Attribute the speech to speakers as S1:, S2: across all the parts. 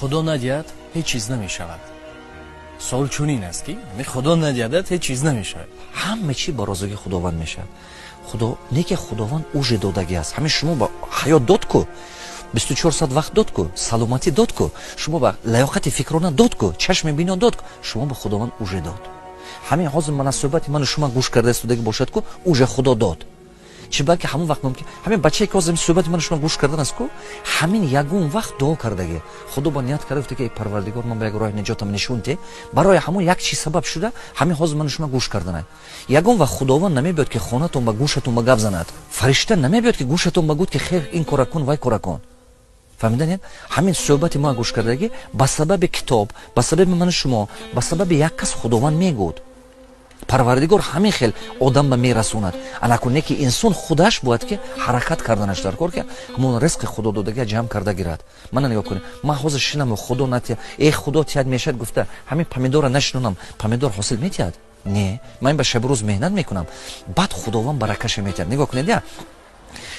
S1: Худо надиҳад, ҳеҷ чиз намешавад. Суол чунин аст, ки Худо надиҳадат, ҳеҷ чиз намешавад.
S2: Ҳама чӣ ба розигии Худованд мешавад. Худо не, ки Худованд уже додагӣ аст. Ҳамин шумо ба ҳаёт дод ку, 24 соат вақт дод ку, саломатӣ дод ку, шумо ба лаёқати фикрона дод ку, чашми бино дод ку, шумо ба Худованд уже дод. Ҳамин ҳозир мана суҳбати ману шумо гӯш карда истодагӣ бошад ку, уже Худо дод. Чӣ балки ҳамон вақт мумкин ҳамин бачае, ки ҳозир суҳбати ману шумо гӯш кардан аст ку, ҳамин ягон вақт дуо кардагӣ, Худо ба ният карда, гуфта ки: «Парвардигор, ман ба як роҳи наҷотам нишон те». Барои ҳамон як чиз сабаб шуда, ҳамин ҳозир ману шумо гӯш карданай. Ягон вақт Худованд намебиёд, ки хонатон ба гӯшатон ба гап занад. Фаришта намебиёд, ки гӯшатон ба гӯд, ки хер, ин кора кун, вай кора кун. Фаҳмиданед? Ҳамин суҳбати мо гӯш кардагӣ, ба сабаби китоб, ба сабаби ману шумо, ба сабаби як кас Худованд мегӯд. Парвардигор ҳамин хел одам ба мерасонад. Анаку не, ки инсон худаш бояд ки ҳаракат карданаш дар кор, ки ҳамон ризқи Худо додагия ҷамъ карда гирад. Мана нигоҳ кунед, ман ҳозир шинаму «Худо натия, э, Худо тиҳад, мешавад» гуфта, ҳамин помидора нашинонам, помидор ҳосил метиҳад? Не. Ман ба шабу рӯз меҳнат мекунам, баъд Худованд баракаша метиҳад. Нигоҳ кунед, я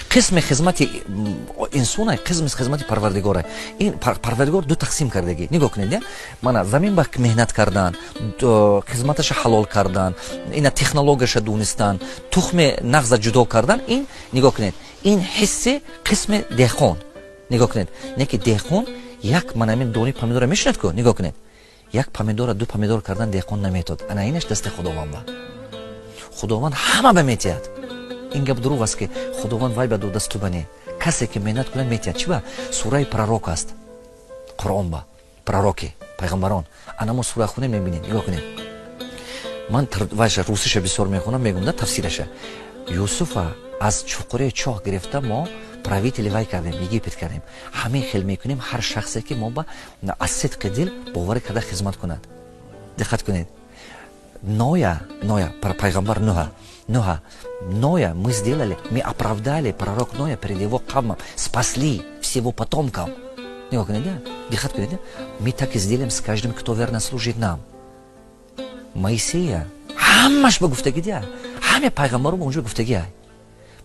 S2: қисми хизмати инсона, қисми хизмати Парвардигора. Ин Парвардигор ду тақсим кардагӣ. Нигоҳ кунед, мана замин ба меҳнат кардан, хизматаша ҳалол кардан, ина технологияша донистан, тухми нағза ҷудо кардан. Ин, нигоҳ кунед, ин ҳисси қисми деҳқон. Нигоҳ кунед, не ки деҳқон як мана ҳамин дони помидора мешунад ку. Нигоҳ кунед, як помидора ду помидор кардан деҳқон наметод. Ана инаш дасти Худованд ба. Худованд ҳама ба метиҳад. Ин гап дурӯғ аст, ки Худованд вай ба додасту ба не. Касе ки меҳнат кунад, метиҳад. Чи ба сураи Пророк аст, Қуръон ба пророки, пайғамбарон. Ана мо сура хунем, мебинем. Нигоҳ кунед, ман вайша русиша бисёр мехонам, мегум да тафсираша. Юсуфа аз чуқури чоҳ гирифта, мо правители вай кардем, Египет кардем. Ҳамин хел мекунем ҳар шахсе, ки мо ба аз сидқи дил боварӣ карда хизмат кунад. Диққат кунед, Ноя, Ноя, пайғамбар Нуҳа, Нуҳа, Ноя мы сделали, мы оправдали пророк Ноя перед его қавмом, спасли всего потомкам. Нигоҳ кунед, диққат кунед, мы так и сделаем с каждым, кто верно служит нам. Моисея, ҳамаш ба гуфтагӣ дия, ҳаме пайғамбаро ба унҷо гуфтагӣ.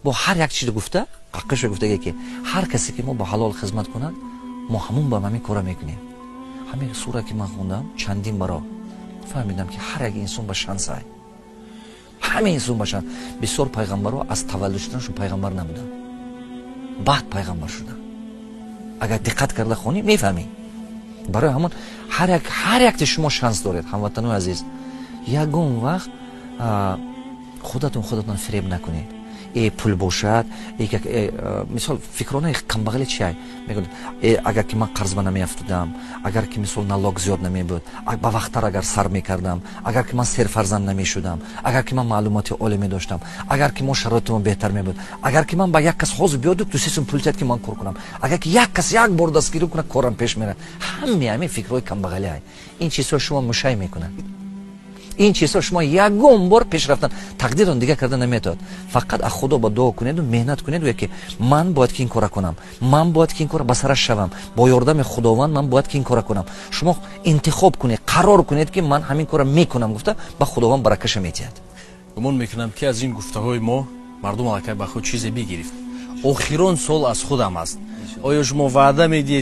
S2: Бо ҳар як чиз гуфта, ҳаққаша гуфтагӣ, ки ҳар касе ки мо ба ҳалол хизмат кунад, мо ҳамун ба ҳамин кора мекунем. Ҳамин сура, ки ман хондам чандин баро, фаҳмидам, ки ҳар як инсон ба шанс ай, ҳама инсон ба шанс. Бисёр пайғамбаро аз таваллуд шуданашон пайғамбар набуданд, баъд пайғамбар шуданд. Агар диққат карда хонӣ, мефаҳмӣ. Барои ҳамон ҳар якти шумо шанс доред. Ҳамватанои азиз, ягон вақт худатон фиреб накунед. Э, пул бошад, э, мисол, фикронаи камбағали чиай мегӯяд: «Э, агар ки ман қарзба намеафтудам, агар ки, мисол, налог зиёд намебуд, ба вақттар агар сар мекардам, агар ки ман серфарзанд намешудам, агар ки ман маълумоти олӣ медоштам, агар ки мо шароитимон беҳтар мебуд, агар ки ман ба як кас ҳозир биёду 2-3 сум пул тиҳад, ки ман кор кунам, агар ки як кас як бор дастгирӣ кунад, корам пеш мерад». Ҳаме ҳамин фикрҳои камбағали. Ин чизҳо шумо мушай мекунад. Ин чизҳо шумо ягон бор пеш рафтан, тақдирон дигар карда наметавад. Фақат аз Худо ба дуо кунеду меҳнат кунеду, ки ман бояд ки ин кора кунам, ман бояд ки ин кора ба сараш шавам, бо ёрдами Худованд ман бояд ки ин кора кунам. Шумо интихоб кунед, қарор кунед, ки ман ҳамин кора мекунам гуфта, ба Худованд баракаша метиҳад.
S1: Гумон мекунам, ки аз ин гуфтаҳои мо мардум аллакай ба худ чизе бигирифт. Охирон суол аз худам аст: оё шумо ваъда медиҳед?